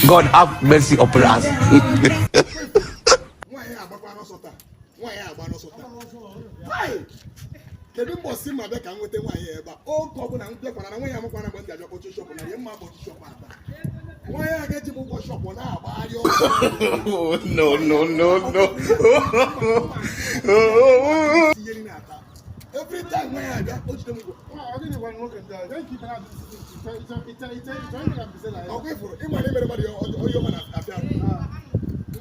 God have mercy upon us. Nwaanyị agbakwa n'ọsọ taa, nwaanyị agba n'ọsọ taa. Hai! Kedu mbọsị ma bịa ka m nweta nwaanyị ebe a? Oge ọbụla m bịakwara na nwaanyị amakwana mgbe m ji abịa kpọchi shop, na ihe mma kpọchi shop ata. Nwaanyị a ga-eji m ụgwọ shop na-agbagharị ọsọ. No, no, no, no. Tinyere na-ata. Every time nwaanyị abịa, o jide m ụgwọ. Ọkwa ifuru ịma na imere mmadụ onye ọma na-afịa arụ.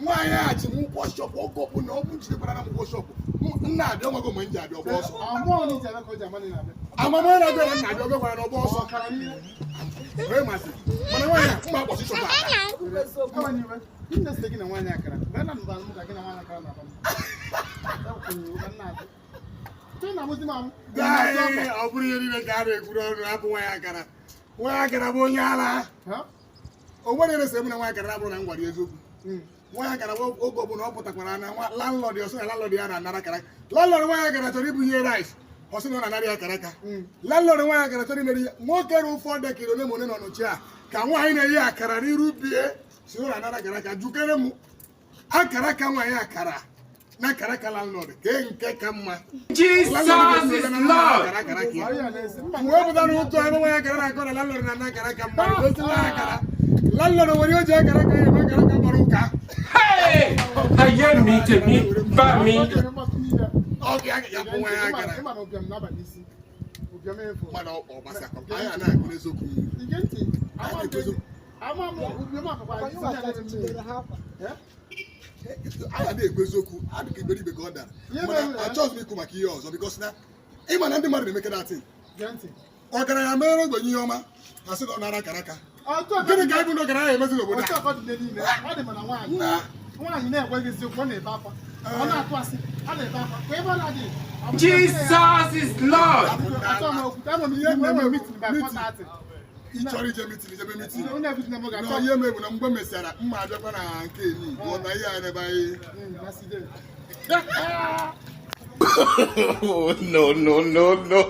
Nwaanyị a ji m ụgwọ shop oge ọbụla ọ bụ jidekwara na m ụgwọ shop m na-abịa, ọnwago mgbe m ji abịa ọgba ọsọ. Amamihe na-abịa na nna abịa, ọbịa gwara na ọgba ọsọ. Onye masị mana nwaanyị a mma akpọchi shop a. Ọ bụrụ ihe niile ka a na-ekwuru ọnụ, hapụ nwaanyị akara. Nwaanyị akara bụ onye ara. O nwere na-ese m na nwaanyị akara bụrụ na m gwara ya eziokwu. Nwaanyị akara bụ oge ọbụla ọ pụtakwara na nwa landlord ya, ọsị na landlord ya na-anara akara. Landlord nwaanyị akara chọrọ ibunye rice, ọ sị na ọ na-anara ya akara aka. Landlord nwaanyị akara chọrọ imeri ya nwoke rụ ụfọdụ dekiri ole ma ole nọ n'oche a ka nwaanyị na-eyi akara n'iru bie si na ọ na-anara akara aka. Jukere m akara aka nwaanyị akara na akara aka landlord kee nke ka mma. Jesus is Lord. Mgbe pụta n'ụtụ ebe nwaanyị akara na-akọ na landlord na-ana akara aka mmadụ gosila akara landlord nwere o ji akara aka ya eme akara aka gbara ụka. Hey! Ayé mi tèmi bá mi. Ọ ga ya bụ nwaanyị akara mana ọ gbasa anyị a na-akụ n'eziokwu. Anyị na-ekwu eziokwu, adịka iberibe ka ọ dara, mana achọghị m ikwu maka ihe ọzọ because na ịma na ndị mmadụ na-emeke datin. Ọgaranya mere ogbenye ihe ọma, ha sị na ọ nara akara aka. Gịnị ka ịbụ na ọgaranya emezi n'obodo a? Nwaanyị na-ekweghị eziokwu, ọ na-ebe akwa, ọ na-atụ asị, ọ na-ebe akwa ka ebe ọ na-adịghị. Jesus is Lord. Ị chọrọ ije meeting, ijebe meeting. Na ihe mebu na mgbe mesịara mma abịakwa na nke eni ghọta ihe a n'ebe anyị. No, no, no, no.